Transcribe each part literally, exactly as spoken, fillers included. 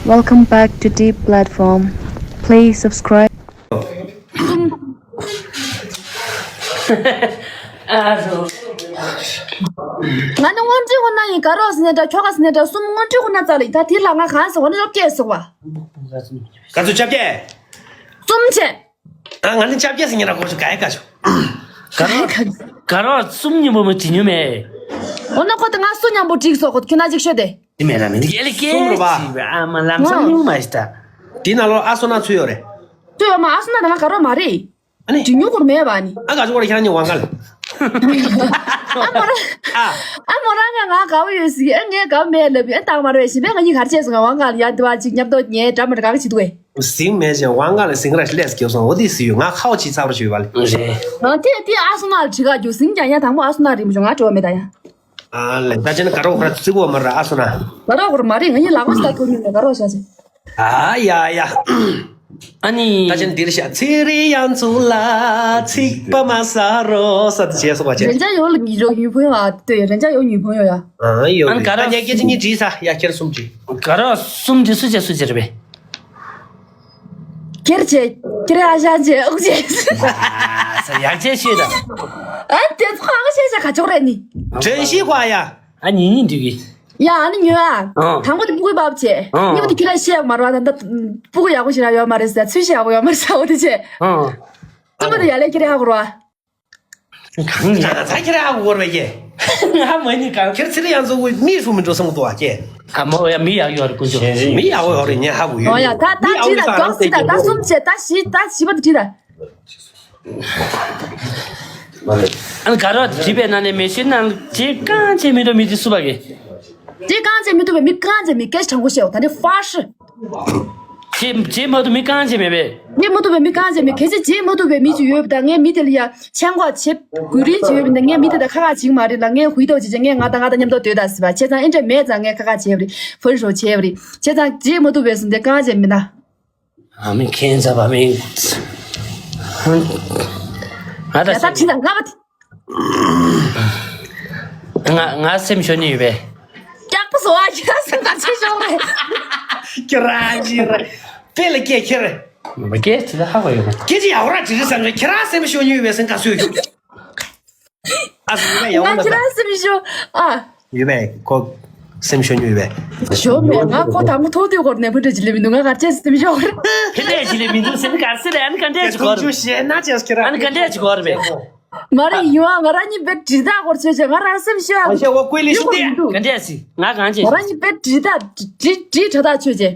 Welcome back to Deep Platform. Please subscribe. ང་ནི་སྔོན་འགྲོའི་ཁོ་ན་ཡིན། དགའ་རོགས་ཟེར་ནས་འདྲ། ཁྱོ་ག་ཟེར་ནས་འདྲ། གསུམ་སྔོན་འགྲོའི་ཁོ་ན་རྩ་ལ་ཡིན། ད་དེ་ལ་ང་གང་ཟེར་བ་ནི་རོབ་སྐྱེས་ཟེར་བ། ག་ཚོད་ཆབ་སྐྱེས། གསུམ་བྱས། ཨ། ང་ནི་ཆབ་སྐྱེས་ཟེར་ཉེ་ར་གོ་ཤོ་ག་ཡ་ག་ཤོ། དགའ་རོགས་དགའ་རོགས་གསུམ་མཉམ་པོ་མི་བྲིས་མྱོང་མེད། འོ་ན་ཁོ་ད་ང་གསུམ་མཉམ་པོ་བྲིས་སོ། ཁོ་ཁྱོད་ན་ཅིག་ཤོད་དེ། དེ་མེད་ར་མེད་དེ་ཨེ་ལེ་སྐད། གསུམ་རེད་པ། ཅིག་ཨ་མ་ལམ་སང་ཉུང་མ་ཤི་ད། དེ་ནང་ལོགས་ཨ་སོ་ན་ཚུད་ཡོད་རེད། ཚུད་ཡོད་མ། ཨ་སོ་ན་ད་ང་དགའ་རོགས་མ་རེད། ཨ་ནི། འབྲི་ཉུང་སྐོར་མེད་པ་ནི། ཨ་ག་ཅོ་ཁྱེད་རང་གཉིས་དབང་ག་ལ། ཨ་མོ་རང་། ཨ། ཨ་མོ་རང་ག་ང་དགའ་བོ་ཡོད་ཟིག་ཨ་ངས་དགའ་བོ་མེད་ལབ་ཡོད། ཨ་ད་མ་རེད་ཞིམ་པས། ང་གཉིས་གར་བྱས་སོང་། ང་དབང་ག་ལ་ཡ་འདི་བ་ཅིག་མཉམ་དུ་ཉལ་འདྲ་མི་འདྲ་ག་ག་བྱེད་དུས། ཟིང་མེད་ཅེས་དབང་ག་ལ་ཟིང་ར་ལས་སྐྱོ་སོང་། འོ་དེ་སི་ཡོད། ང་ཁ་བ་ཅིག་ཚ་བར་ཞུས་པ་ལ། རེད། ང་དེ་དེ་ཨ་སོ་ན་ལ་བྲིས་ག་རྒྱུ་ཟིང་ཀྱང་ཡ་དང་པོ་ཨ་སོ་ན་རིང་མོ་བྱུང་། ང་བྲོ་བ་མེད་ད་ཡ། ཨ་ལེ། ད་ཅན་དགའ་རོགས་ཁོ་ར་ཚིག་གོ་མ་ར་ཨ་སོ་ན། དགའ་རོགས་ཁོ་ར་མ་རེད། ང་གཉིས་ལག་པ་ས་ཐོར་མིན་ནས་དགའ་རོགས་བྱ་ཟེར། ཨ་ཡ་ཡ། ཨ་ནི། ད་ཅན་འདིར་ཤ་ཚེ་རིང་ཡང་ཚུལ་ལ་ཚིག་པ་མ་ཟ་རོ་ས་དེ་བྱས་སོ་བ་བྱས། རེན་ཅག་ཡོ་ལ་ཉི་རོ་ཉུ་ཕུང་ཡོ། ཨ་དེ་རེན་ཅག་ཡོ་ཉུ་ཕུང་ཡོ་ཡ། ཨ་ཡོ། ཨ་ནི་ག་ར་ད་ཉལ་སྐད་ཅིག་གཉིས་བྲིས་ས་ཡ་ཁྱེར་གསུམ་བྲིས། ག་ར་གསུམ་བྲིས་སུ་བྱས་སུ་བྱས་རེད་པས། ཁྱེར་བྱས། ཁྱེར་ཨ་ཞང་བྱས་ཨུག་བྱས། ས་ཡག་བྱས་ཤེས་ད། ཨ་དེ་ཚོ་ཨ་ཞང་ཞང་ག་ཅོག་རེད་ནི། དྲན་ཤེས་གོ་ཨ་ཡ། ཨ་ཉིན་ཉིན་འདུག་གི། ཡ་ཨ་ནི་ཉོས་ཨ། ཨང་། དང་པོ་དེ་སྤུ་གུའི་བབ་བྱས། ཨང་། གཉིས་པ་དེ་ཁྱེད་རང་བཤད་ཡག་མ་རེད་བ། ད་ད་སྤུ་གུ་ཡག་པོ་ཞིག་རག་ཡོད་མ་རེད་ཟེར། ཚུལ་བཤད་ཡག་པོ་ཡོད་མ་རེད་ཟེར། འོ་དེ་བྱས། ཨང་། གསུམ་པ་དེ་ཡ་ལས་ཁྱེད་རང་ཧ་གོ་ར་བ། གང་ཡིན། ད་ཁྱེད་རང་ཧ་གོ་གོ་ར་བ་ཀྱེ། ང་མ་ནི་གང་། ཁྱེད་ཚེ་རིང་ཡང་ཚོ་མི་ཧྲུ་མི་འགྲོ་སོང་དུ་བ་ཀྱེ། ཨ་མོ་ཡ་མི་ཡག་ཡོད་རེད་ཀུན་སྤྱོད། མི་ཡག་པོ་ཡོད་རེད། ངས་ཧ་གོ་ཡོད། ཨོ་ཡ། ད་ད་བྲིས་ད། ད་གསུམ་བྱས། ད་བཞི། ད་བཞི་པ་དེ་བྲིས་ད། ཨ་ནི་ག་ར་བྲིས་པའི་ནང་ནས་མེ་ཤིན་ནང་རྗེས་རྐང་བྱེད་མི་འདུག་མི་དེ་སུ་བ་གི། རྗེས་རྐང་བྱེད་མི་འདུག་པས། མི་རྐང་བྱེད་མི་སྐད་ཆ་དྲང་པོ་བཤད་འོ། ད་ནི་ཧྥ་ཧྲི། རྗེས་རྗེས་མ་འདུག་མི་རྐང་བྱེད་མེད་པས། རྗེས་མ་འདུག་པས་མི་རྐང་བྱེད་མེད། གལ་སྲིད་རྗེས་མ་འདུག་པས་མི་ཅིག་ཡོད་པ་ད་ངས་མི་དེ་ལ་ཡ་ཆང་གོག་བྱེད་དགོས་རིན་ཅིག་ཡོད་པ་ད་ངས་མི་དེ་ད་ཁ་ཁ་བྱེད་མ་རེད་ལ། ངས་ཧུའི་ཏོ་བྱེད་ཅེས་ངས་ང་ད་ང་ད་མཉམ་དུ་སྡོད་ད་ཟེར་བ་བྱས་ཙང་ཨེ་འདྲ་མེད་ཙང་ངས་ཁ་ཁ་བྱེད་པ་རེད། ཧྥུན་ཧྲོ་བྱེད་པ་རེད། བྱས་ཙང་རྗེས་མ་འདུག་པས་སུ་འདི་རྐང་བྱེད་མི་ན། ཨ་མི་ཁེན་ཚ་བ་མི། ང་ད་ཡ་ད་བྲིས་ད་ང་བ་དེ། ང་ང་སེམས་ཤོར་ནི་ཡོད་པས། སྐྱག་པ་བཟོ་བ་ཁྱེད་རང་སེམས་ག་ཚོད་ཤོར་རེད། ཁྱེད་རང་ཅི་རེད། དཔེ་ལ་སྐད་ཁྱེར། མ་སྐད་ཅི་ལ་ཧ་གོ་ཡོད་མ། སྐད་ཅི་ཡག་ར་ཅི་རེད་བསམ་རེད། ཁྱེད་རང་སེམས་ཤོར་ནི་ཡོད་པས་སེམས་ག་ཚོད་ཡོད། ཨ་སུ་ཡ་ཡག་ང་ཁྱེད་རང་སེམས་ཤོར་ཨ། ཡོད་པས་ཁོ། སེམས་ཤོར་ནི་ཡོད་པས། ཤོར་མེད། ང་ཁོ་དང་པོ་ཐོག་དུས་སྐོར་ནས་ཕུ་འདྲ་ཅི་ལེ་མི་འདུག་ང་ག་ཅེས་སེམས་ཤོར། ཕེ་འདྲ་ཅི་ལེ་མི་འདུག་སེམས་ག་སེ་རེད། ཨ་ནི་ག་འདྲ་ཅི་གོ་རེད། ཤེས་ན་ཅེས་ཁྱེད་རང་། ཨ་ནི་ག་འདྲ་ཅི་གོ་རེད་པས། མ་རེད་ཡིན་བ། ང་རང་གཉིས་དཔེ་འདྲི་ཐག་སྐོར་ཆོད་ཆེ། ང་རང་སེམས་ཤོར་ཨ། ཤེས་བ་ཀུའི་ལི་ཤུ་ཏེ། ག་འདྲས་སི་ང་གང་བྱས། ང་རང་གཉིས་དཔེ་འདྲི་ཐག་འདྲི་འདྲི་དྲ་ཐག་ཆོད་ཆེ།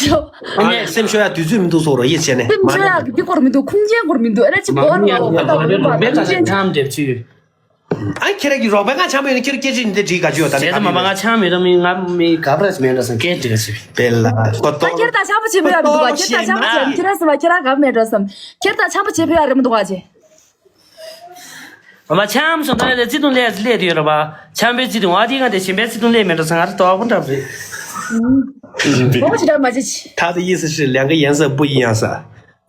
ཤོ། ཨ་ནི་སེམས་ཤོར་ཡ་དུས་ཚོད་མི་འདུག་སོགས་རོ་ཡིད་ཆེས་ནས་སེམས་ཤོར་ཡ་འདི་སྐོར་མི་འདུག་ཁུངས་སྐྱེལ་སྐོར་མི་འདུག་ཨ་ནི་ཅི་མ་བོར་ཁུངས་རོ་ཡ་ད་བོར་རོ་མེད་ད་ཅི་ཐམ་འདེབས་ཆུ་ཡོད། ཨ་ཁྱེད་རང་གི་རོགས་པའི་ང་ཆང་མོ་ཡོད་ན་ཁྱེད་རང་སྐད་ཆ་འདི་འདྲི་ག་ཅི་ཡོད་ད། ཟེར་ད་མ་མ་ང་ཆང་མི་རོ་མི་ང་མི་ག་པར་མེད་འགྲོ་སམ་སྐད་འདྲི་ག་ཅི་ཡོད། དཔེ་ལ་ཁོ་ད་ཏོ། ཁྱེད་ད་ཆང་པོ་ཆེ་མི་ཡོད་མི་འདུག་ག་ཁྱེད་ད་ཆང་པོ་ཆེ་ཁྱེད་རང་སེམས་པ་ཁྱེད་རང་ག་མེད་འགྲོ་སམ། ཁྱེད་ད་ཆང་པོ་ཆེ་ཕེ་ཡ་རེ་མི་འདུག་ག་ཅེ། ཨ་མ་ཆང་སོང་ད་ལས་བརྩེ་དུང་ལས་ལས་དུ་ཡོད་ར་བ། ཆང་པའི་བརྩེ་དུང་ཨ་དེ་ང་དེ་གཞན་པའི་བརྩེ་དུང་ལས་མེད་འགྲོ་སམ། ང་ར་དོག་པོ་འདྲ་རེད། ཁོ་ཅི་འདྲ་མ་བྱེད་ཅི།他的意思是两个颜色不一样噻。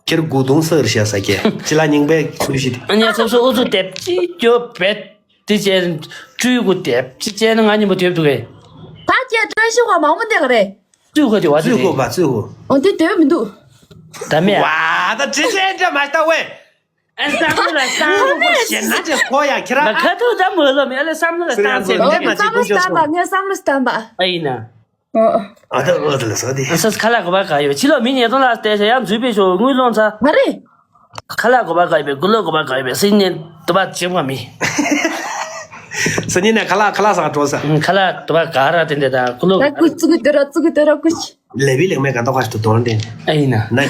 ཁྱེད་གུ་དུང་སར་བཤད་ས་ཀྱེ། ཅི་ལ་རྙིང་པའི་ཚུལ་ཞིག་དེ། ཨ་ནི་སོ་སོ་ཨུ་ཚུགས་དེབ་ཅིག་རྒྱོབ་བེད་དེ་བྱས། སྤྲུལ་སྐུ་དེབ་ཅིག་བྱས་ན་ང་གཉིས་པོ་དེབ་འདུག་གས། ད་ཀྱེ་བཀྲ་ཤིས་ཧོ་མང་པོ་འདེགས་རེད། བཙུགས་གོ་དེ་བ་དེ་བཙུགས་གོ་རེད། བ་བཙུགས་གོ། འོ་དེ་དེབ་མི་འདུག་ད་མེད་ཨ། ཝ་ད་ཅི་ཟེར་འདྲ་མ་ལྟ་བས། ཨ་བསམ་བློ་ལ་བཏང་། ཞེ་ན་ཅི་ཁོ་ཡ་ཁྱེད་རང་། ཁ་ཐུག་ད་མོ་ལོ་མེད་ལ་བསམ་བློ་ལ་བཏང་ཟེར། ངས་བསམ་བློ་བཏང་པ། ངས་བསམ་བློ་བཏང་པ། ཨ་ཡིན་ན། ཨོ། ཨ་ད་ཨོ་ད་ལ་སོ་དེ། ཨ་སོ་ཁ་ལག་གོ་བ་ག་ཡོད། ཕྱི་ལོགས་མི་ཉེས་དོན་ལ་བལྟས་ཤག་ཡང་འཛུལ་པའི་ཞོག་དངུལ་སློང་ཚ། མ་རེད། ཁ་ལག་གོ་བ་ག་ཡོད་པས། དགུ་ལོ་གོ་བ་ག་ཡོད་པས། སེམས་ཉིད་དུ་བ་བྱེད་པ་མི། སེམས་ཉིད་ནས་ཁ་ལག་ཁ་ལག་སང་འགྲོ་ས། ཁ་ལག་དུ་བ་ག་ར་དེ་འདྲ་དང་དགུ་ལོ། ད་ཀུ་ཙུ་གུ་དེ་ར་ཙུ་གུ་དེ་ར་ཀུ་ཅི། ལེ་བི་ལེགས་མེད་ག་འདོག་ཁ་ཞིག་ཏུ་དོན་ཏེ། ཨ་ཡིན་ན། ན་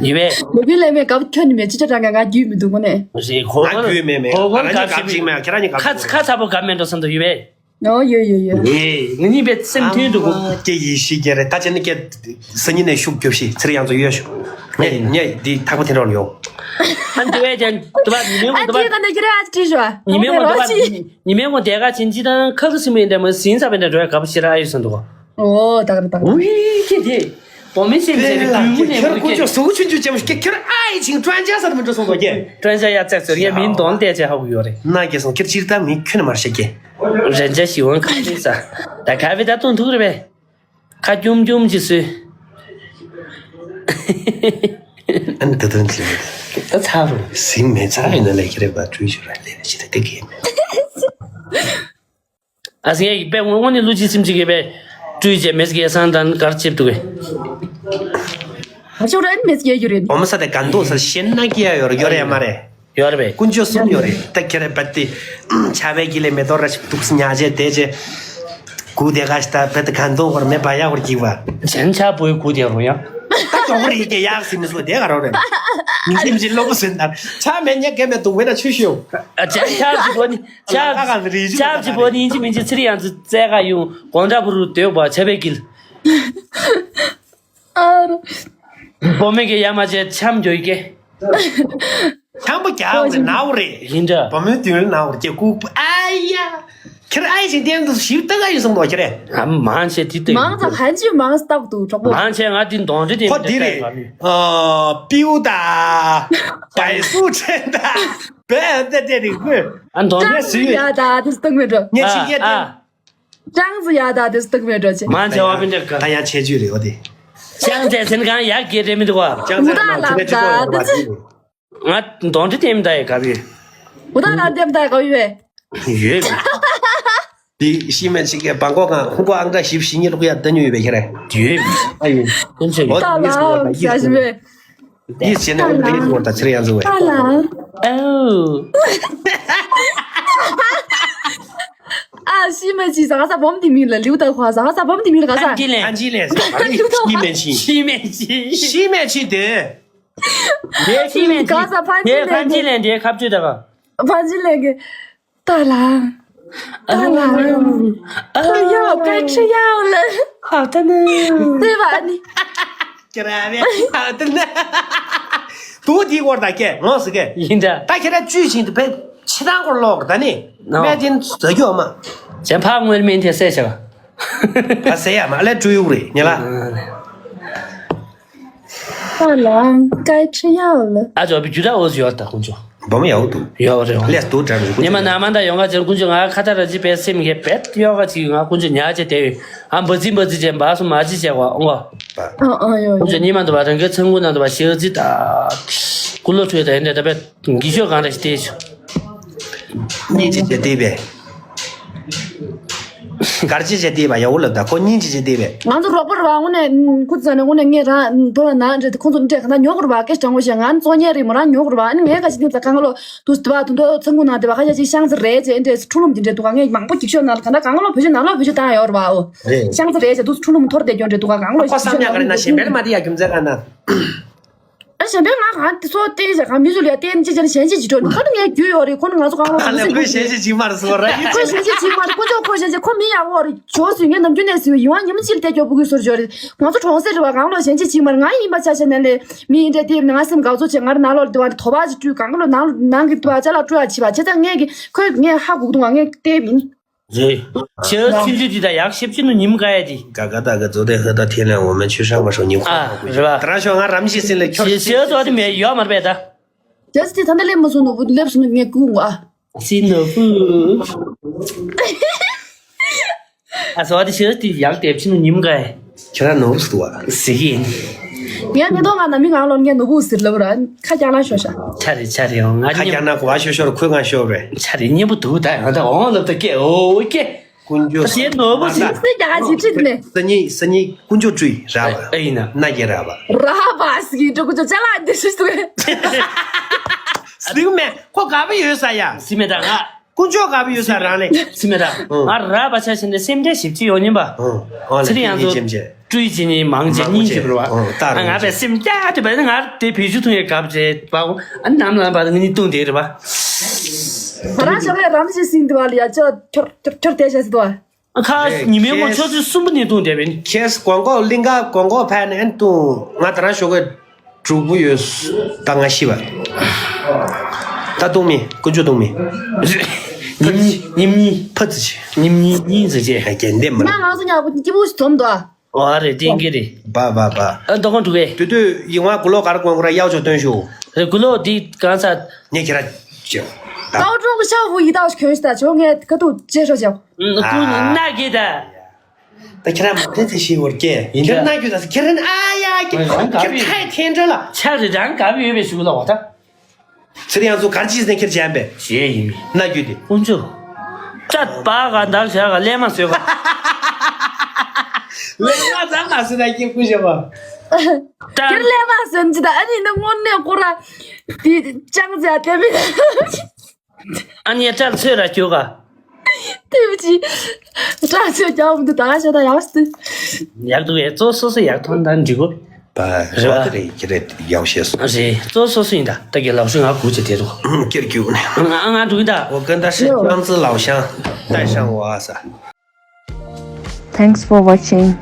ཡོད་པས། ལེ་བི་ལེགས་མེད་ག་ཁྱོད་ནི་མེད་ཅི་ཅི་དྲང་ག་ང་རྒྱུས་མི་འདུག་མོ་ནས། ང་རྒྱུས་མེད་མེད། ང་རང་ཉིད་ག་ཅིག་མེད་ཁྱེད་རང་ཉིད་ག་ཅིག་ཁ་ཚ་པོ་ག་མེད་འགྲོ་སང་དུ་ཡོད་པས། ཨོ་ཡོད་ཡོད་ཡོད། ངེད་གཉིས་པའི་སེམས་མཐུན་འདུག་གོ། ཀྱེ་ཡེ་ཤི་ཀྱེ་རེ་ད་ཅི་ནི་ཀྱེ། སང་ཉིན་ནས་ཤུགས་རྒྱོབ་ཤིག་ཚེ་རིང་ཡང་ཚོ་ཡོད་ཤོག་ངས་ངས་འདི་ཐག་པ་འཐེན་རོགས་ཡོང་། ཨ་འདི་བས་ཀྱང་དུ་བ་ཉི་མའི་ངོ་དུ་བ། ཨ་ཅི་ག་ནས་ཁྱེད་རང་ཨ་ཅི་བྲིས་ཤོག་ཉི་མའི་ངོ་དུ་བ། ཉི་མའི་ངོ་དེ་ག་ཅིན་ཅི་དང་ཁ་ཁ་སིམ་མེ་འདྲ་མོ་ཟིན་ཚ་བའི་འདྲ་འགྲོ་ཡ་ག་པ་ཤི་ར་ཨ་ཡོད་སང་འདུག་གོ། ཨོ་ད་ག་ད་ག་ད། ཝི་ཁྱེད་དེ། བོ་མི་སེམས་ཟེར་དེ་དུས་མུ་ནས་མུ་ཁྱེད་ཀྱོ་སུ་ཆུན་ཆུ་ཅམ་ཤུ་ཀྱེ་ཁྱེད་ཨ་ཡི་ཆིང་ཀྲོན་ཅ་ས་དུ་མི་འགྲོ་སོང་དོ་ཀྱེ། ཀྲོན་ཅ་ཡ་ཙེག་ཚོར་ཡ་མིན་དོན་ཏེ་ཅེ་ཧ་གུ་ཡོད་རེད། ན་ཀྱེ་སོང་ཁྱེད་ཅིར་ད་མི་ཁྱོད་ནི་མར་ཤེ་ཀྱེ། རན་ཅ་ཞི་ཝང་ཁ་ནི་ས། ད་ཁ་བི་ད་ཏུང་ཐུག་རེ་བས། ཁ་སྐྱུམ་སྐྱུམ་ཅིག་བཟོས། ཨ་ནི་ད་དུང་ཅི་ད་ཚར་རུ། ཟིང་མེད་ཚར་ཡིན་ན་ལས་ཁྱེད་རེ་བ་བཀྲུས་ཞུ་ར་ལས་རེ་ཞིག་ད་དེ་གི་ཡིན། ཨ་སི་ཡ་གི་པའི་དངོས་གནས་ལུ་ཅི་སེམས་ཅིག་གི་པའི་བཀྲུས་རྗེས་མེས་སྐྱེ་སང་དང་གར་ཆེབ་འདུག་གི། ཨ་ཅོ་ར་ཨ་ནི་མེས་སྐྱེ་རྒྱུ་རེད། འོ་མ་ས་དེ་ག་འདུག་ས་ཤེན་ན་ཀི་ཡ་ཡོར་ཡོར་ཡ་མ་རེད། ཡོད་རེད་པས། དཀོན་མཆོག་གསུམ་ཡོད་རེད། ད་ཁྱེད་རང་བད་དེ་ཆ་བའི་གི་ལས་མེ་ཏོག་ར་ཞིག་འདུག་སི་ཉག་ཅེ་དེ་ཅེ། གུ་དེ་ག་ཞིག་ད་བད་དེ་ག་འདོང་བར་མེ་བ་ཡག་བར་གྱིས་བ། ཅན་ཆ་བོའི་གུ་དེ་རུ་ཡང་། ད་གྱོང་རེད་ཀྱེ་ཡག་སི་མི་སུ་དེ་ག་རོ་རེད། ཉིན་ཤིམ་ཅི་ལོ་བུ་སུན་ད་ཆ་མེ་ཉེ་གེ་མེ་དུ་བེ་ན་ཆུ་ཤིའོ། ཅན་ཆ་ཅི་བོ་ནི་ཆ་ལ་ག་རི་ཅུ་ཆ་ཅི་བོ་ནི་ཡིན་ཅི་མིན་ཅི་ཚི་རི་ཡང་ཚི་ཙེ་ག་ཡུང་གོང་དྲ་བུ་རུ་དོད་བ་ཆ་བའི་གིལ། ཨ་རོ། བོ་མེ་གེ་ཡ་མ་ཅེ་ཆམ་གྱོ་ཡི་གེ། ཆང་པོ་རྒྱག་རེད་ནའོ་རེད། ཡིན་འདྲ། བུ་མོའི་དུས་ནའོ་རེད་ཀྱེ་ཀུ་ཨ་ཡ། ཁྱེད་ཨའི་ཞིག་ལྡན་དུ་ཞིབ་ལྟ་ག་ཡིན་སོང་དོ་ཁྱེད་རེད། ཨ་མང་ཆེ་དེ་ལྟ་མང་ཙམ་ཧན་ཅི་མང་སྟག་ཏུ་གྲོགས་པོ། མང་ཆེ་ང་དེ་གདོང་འདྲེ་དེ་ཁོ་འདི་རེད། ཨ་པིའུ་ད། བའི་སུ་ཆེན་ད། བའི་འདི་དེ་རིག་པོས། ཨ་གདོང་འདྲེ་ཀྲང་ཙི་ཡ་ད་དེ་སྟོང་མེད་འགྲོ། ཉེ་ཆི་ཡེ་ཨ། ཀྲང་ཙི་ཡ་ད་དེ་སྟོང་མེད་འགྲོ་ཆེ། མང་ཆེ་བ་པིན་ཏེ་ཀ་ད་ཡང་ཆེ་ཆུ་རེད་འོ་དེ། ཀྲང་ཙེ་སེན་གང་ཡག་གེ་རེ་མི་འདུག་བ། ཀྲང་ཙེ་ན་ཆུ་ནེ་ཆུ་ཀྲོ་བ་དེ། ང་གདོང་འདྲེ་ལྟེམ་ད་ཡི་ག་བི། ཨུ་ད་ལ་ལྟེམ་ད་ག་བི་བས། ཡོད། དེ་ཤི་མེད་ཅིག་གི་བང་ཀོ་གང་ཁུ་ཀོ་ཨང་ཀྲ་ཞིབ་ཞི་ཉི་ལོག་ཡ་ད་ཉུ་ཡོད་པའི་ཁྱེད་རེད། ཡོད། ཨ་ཡོད། ཀུན་ཆེ་ཡོད། ད་ལ་ཡིད་ས་ཞི་མེད། ཡིད་ཆེ་ན་འོ་ད་ཡིད་ཀོར་ད་ཚེ་རིང་ཡང་ཚོ་བས། ད་ལ། ཨོ། ཨ་ཤི་མེད་ཅིག་ཟ་ས་བོམ་དེ་མིན་ལ་ལིའུ་ད་ཁོ་ཟ་ས་བོམ་དེ་མིན་ལ་ག་ས། ཨན་ཅི་ལན། ཨན་ཅི་ལན། ཤི་མེད་ཅིག་ཤི་མེད་ཅིག་ཤི་མེད་ཅིག་དེ། དེ་ཤི་མེད་ཅིག་ག་ས་ཕན་ཅི་དེ་ལན་ཕན་ཅི་ལན་དེ་ཁ་བཅུ་ད་ག་ཕན་ཅི་ལན་གི་ད་ལ། ད་ལ། ཨ་ཡོ་ག་ཁྲི་ཡའོ་ལ། ཧ་ད་ནི། དེ་བ་ནི། ཁྱེད་ར་བས་ཧ་ད་ནི། དུ་དེའི་སྐོར་ད་ཀེ་ངོ་སི་ཀེ་ཡིན་ད། ད་ཁྱེད་ར་བཅུས་ཕྱིན་དུ་བས་ཕྱི་ཐང་སྐོར་ལོག་ད་ནི། ནོ། མེད་དེ་ཟ་རྒྱུ་ཨ་མ། ཅན་ཕག་སྔོན་མིན་དེ་སེ་ཆ་ག་ཕ་སེ་ཡ་མ་ལས་བཀྲུ་ཡུག་རེད་ཉེ་ལ། ཨ་ལ་ཀའི་ཁྲི་ཡའོ་ལ། ཨ་ཅོ་བི་ཇུ་ར་འོ་ཟི་ཡོད་ད་ཀུན་ཅོ། བོ་མོ་ཡའོ་དུ། ཡོད་རེད། ལས་དུ་དྲན་རུ་ཉི་མ་ན་མ་ད་ཡོང་ག་ཅན་ཀུན་ཅོ་ང་ཁ་ད་ར་ཅི་པའི་སེམས་ཀྱི་བེད་ཡོད་ག་ཅིག་ང་ཀུན་ཅོ་ཉ་ཅེ་དེ་ཡོད། ཨ་འབའ་ཙི་འབའ་ཙི་ཅན་འབའ་སུ་མ་ཅི་ཅེ་བ་ཨོང་ག་ཨ་ཨ་ཡོད་ཀུན་ཅོ་ཉི་མ་འདུ་བ་རང་གི་ཚང་ཀུན་ན་འདུ་བ་ཤེས་ཅི་ད། ཀུ་ལོ་ཁྲོས་ད་ཡིན་དེ་ད་བེད། འགི་ཤོད་གང་རེ་ཞིག་བལྟས་བྱུང་། སྙིང་རྗེ་བྱེད་བལྟས་པས། གར་ཅི་བྱེད་བལྟས་པ་ཡ་འུ་ལབ་ད་ཁོ་སྙིང་རྗེ་བྱེད་བལྟས་པས། ང་ཚོ་རོགས་པ་རེད་བ་དངོས་གནས་ཁུ་ཚ་ནས་དངོས་གནས་ངས་རང་དོ་ལ་ན་འདྲེ་ཁོང་ཚོ་འདྲེ་ག་ན་ཉོ་དགོས་རེད་བ་སྐད་དྲང་པོ་བཤད་ང་ཚོ་ཉེ་རེད་མོ་རང་ཉོ་དགོས་རེད་བ་ཨ་ནི་ངས་ག་ཅི་ནི་ད་གང་ལོ་དུ་དུ་བ་དུ་དོ་ཚང་ཁུ་ན་དེ་བ་ཁ་ཤས་ཅིག་ཤང་ཚ་རེད་ཅེས་འདྲེ་ཁྲུ་ལུམ་དེ་འདྲེ་དུ་ག་ངས་མང་པོ་གི་ཤོད་ན་ལ་ག་ན་གང་ལོ་བོད་ཤོད་ན་ལོ་བོད་ཤོད་བཏང་ཡོད་རེད་བ་འོ། རེད། ཤང་ཚ་རེད་ཅེས་དུ་ཁྲུ་ལུམ་ཐོར་དེ་སྐྱོན་འདྲེ་དུ་ག་གང་ལོ་ཁོ་བསམ་ཡག་ག་རེ་ན་གཞན་པའི་ལ་མ་དེ་ཡ་རྒྱུ་མཚན་ག་ན། ཨ་གཞན་པས་ང་གང་དེ་ཚོ་བསྟན་ཞེས་གང་མི་ཚོ་ལ་བསྟན་ཅི་བྱ་ནི་གཞན་གཅིག་ཅིག་འགྲོ་ནི་ཁ་ནི་ངས་རྒྱུས་ཡོད་རེད་ཁོ་ནི་ང་ཚོ་གང་ལ་ཨ་ལ་ཁོས་གཞན་གཅིག་ཅིག་མ་རེད་ཟེར་བ་ར་ཡིན་ཁོས་གཞན་གཅིག་ཅིག་མ་རེད་ཁོ་ཚོ་ཁོས་གཞན་གཅིག་ཁོ་མི་ཡག་པོ་རེད་ཇོ་སུ་ངས་ནམ་རྒྱུན་ནས་ཟེར་བ་ཡིན་བ་ཉི་མ་གཅིག་ལ་དེ་སྐྱོ་པོ་གི་ཟུར་འཇོག་རེད་ང་ཚོ་གྲོང་གསེབ་རེད་བ་གང་ལ་གཞན་གཅིག་ཅིག་མ་རེད་ང་ཡིན་པ་ཆ་བཞག་ནས་ལས་མི་ཡིན་འདྲ་དེ་ང་སེམས་དགའ་ཚོ་བྱེད་ང་རེད་ནང་ལོགས་དེ་བ་དོ་པ་ཅིག་སྤྲུལ་གང་ལ་ནང་ནང་གི་དུ་བ་ཅ་ལག་སྤྲུལ་བ་བྱེད་པ་བྱས་ཙང་ངས་ཀྱི་ཁོས་ངས་ཧ་གོ་གི་འདུག་ང་ངས་བལྟས་མིན། རེད། ཤེས་ཚིག་འཇུ་འདི་དང་ཡག་ཤེས་ཕྱི་ནུ་ཉིམ་ཀ་ཡ་དི། ག་ག་ད་ག་ཛོ་དེ་ཧ་ད་ཐེ་ལན་འོ་མན་ཆུ་ཧྲག་པ་ཧྲོ་ཉིམ་ཨ་ཁ་རེད་བ། ད་ར་ཤོ་ང་རམ་ཤི་སིན་ལེ་ཁྱོ་ཤེས་ཤེས་ཚོ་དི་མེ་ཡོ་མར་པེ་ད། ཇ་སི་དེ་ད་ནི་ལེབ་མ་སོང་ནོ་བུ་ལེབ་སོང་ནོ་ངས་ཀུ་ངོ་ཨ། སི་ནོ་བུ། ཨ་སོ་དི་ཤེས་དི་ཡག་དེབ་ཕྱི་ནུ་ཉིམ་ཀ་ཡ། ཁྱེད་རང་ནོར་བུ་ཟེར་བ། ཟེར་གི་ཡིན། ངས་ཉེ་དོ་ང་ནམ་མི་ང་ལོ་ངས་ནོར་བུ་ཟེར་ལབ་ར་ཁ་རྒྱག་ན་ཤོ་ཤ། ཆ་རེ་ཆ་རེ་ཡོང་ང་ཁ་རྒྱག་ན་གོ་བ་ཤོ་ཤོ་ར་ཁོས་ང་ཤོ་རེ། ཆ་རེ་སྙན་པོ་འདུག་ད་ཡང་ད་འོང་ལབ་ད་ཀེ་ཨོ་ཀེ། ཀུན་སྤྱོད་ད་ཞེས་ནོར་བུ་ཟེར། སེ་རྒྱག་ཅིག་ཁྲིད་ནས། སེ་ཉིད་སེ་ཉིད་ཀུན་སྤྱོད་བཀྲུས་ར་བ། ཨེ་ཡིན་ན། ན་རྒྱ་ར་བ། ར་བ་ཟེར་གི་འགྲོ་ཀུན་སྤྱོད་ཅ་ལག་འདི་ཤི་སྟེ། ཟིག་མེད་ཁོ་དགའ་པོ་ཡོད་ས་ཡ། ཟི་མེད་ད་ང་། ཀུན་སྤྱོད་དགའ་པོ་ཡོད་ས་རང་ལས། ཟི་མེད་ད། ང་ར་བ་ཆ་ཞིག་ནས་སེམས་ཁྲལ་ཞིབ་ཅིག་ཡོང་ཉིན་པ། ཨོ་ལ་ཚེ་རིང་ཡང་ཚོ་ཅེམ་ཅེ། བཀྲུས་ཅི་ནི་མང་ཅེ་མང་གཉིས་ཅེ་ཅིག་རེད་བ། ཨོ་ད་ང་རེད་བས་ཅེ། སེམས་ཀྱ་དེ་བས་ང་དེ་བེད་སྤྱོད་ཐུང་ཡས་གབ་ཅེ་བ། ཨ་ནམ་ལ་བ་ང་གཉིས་བཏུང་དེ་རེད་བ། ང་རང་ཞོགས་ལས་རམ་ཞིག་སིང་དུ་བ་ལ་ཡ་ཅོ་ཁྱོར་ཁྱོར་ཁྱོར་དེ་ཤ་སི་དུ་བ། ཨ་ཁ་ཉི་མའི་ངོ་ཆོ་ཚོད་གསུམ་པ་ནས་བཏུང་དེ་བས། ཁྱེས་གོང་གོག་གླིང་ག་གོང་གོག་ཕན་ནས་ཨན་བཏུང་ང་ད་རང་ཞོགས་གས། དྲུག་པོ་ཡོད། ད་ང་ཤི་བ། ད་བཏུང་མི་ཀུན་སྤྱོད་བཏུང་མི། ཉིམ་ཉིམ་གཉིས། ཕ་ཙི་ཆེ། ཉིམ་གཉིས་གཉིས་ཟེར་ཅེ། རྒྱན་ལྡན་མ་ན་ང་ཚོ་ཉག་པོ་སྐྱིད་པོ་ཞིག་འཛོམས་འདུག་ཨ། ཨོ་ཨ་རེད་དྲན་གི་རེད། བ་བ་བ། ཨ་ཏོ་ཁོང་དྲུག་གས། དུས་དུས་ཡིན་བ་གུ་ལོ་གར་གོང་གུ་ར་གཡག་ཆོག་སྟོན་ཞུ། རེད་གུ་ལོ་འདི་གང་ས། ངས་ཁྱེད་ར་ཅེ། ད་ཀའོ་ཀྲུང་གི་ཤའོ་ཧྥུ་ཡི་དྭགས་ཤིག་གྱོན་ཤི་ད་ཆོ་ངས་ཁ་ཐུག་ཅེ་ཧྲོ་ཅེ། ཀུ་ན་གི་ད། ད་ཁྱེད་རང་མ་ཕན་ཚེ་ཞིག་བོར་སྐྱེ་ཡིན་ཁྱེད་རང་ན་རྒྱུ་ད་ཁྱེད་རང་ཨ་ཡ་ཁྱེད་ཨོ་ཡང་ག་ཁྱེད་བི་ཐའི་ཐན་འགྲོ་ལ། ཆག་རེ་རང་ག་བི་ཡོད་པའི་ཞུ་གུ་ལ་བ་ད། ཚེ་རིང་ཚོ་གར་ཅིས་ནས་ཁྱེར་བྱས་པས། ཞེས་ཡིན་མི། ན་རྒྱུ་དེ། དཀོན་མཆོག་ཅ་པ་ག་འདག་བྱ་ག་ལས་མ་བཟོད་ག་ལས་མ་ཙམ་ལ་སུ་ད་སྐྱེ་ཁུ་བྱ་བ། ཀྱར་ལས་མ་སོན་ཅི་ད་ཨ་ནི་ནི་དངོས་གནས་ཁོ་ར། དེ་ཅང་ཟེར་དེ་མི། ཨ་ནི་ཡ་ཏྲལ་ཚོད་ར་ཁྱོད་ག་དེ་བ་ཅི། ཏྲལ་ཚོད་རྒྱག་མི་འདུག་ད་ང་ཤ་ད་ཡག་སྟེ། ཡག་འདུག་ཨེ་གཙོ་སོ་སོ་ཡག་ཐོན་ད་འགྲིག་གོ་རེད་བ། རེད་ཁྱེད་རེད་ཡག་བཤད་སོང་། རེད་གཙོ་སོ་སོ་ཡིན་ད་ད་གི་ལག་ཤུ་ང་གུ་ཅི་དེ་རོ། ཀྱེར་རྒྱུག་ནས། ང་ང་འགྲོ་གི་ད། 我跟他是江浙老乡，带上我啊啥。 Thanks for watching.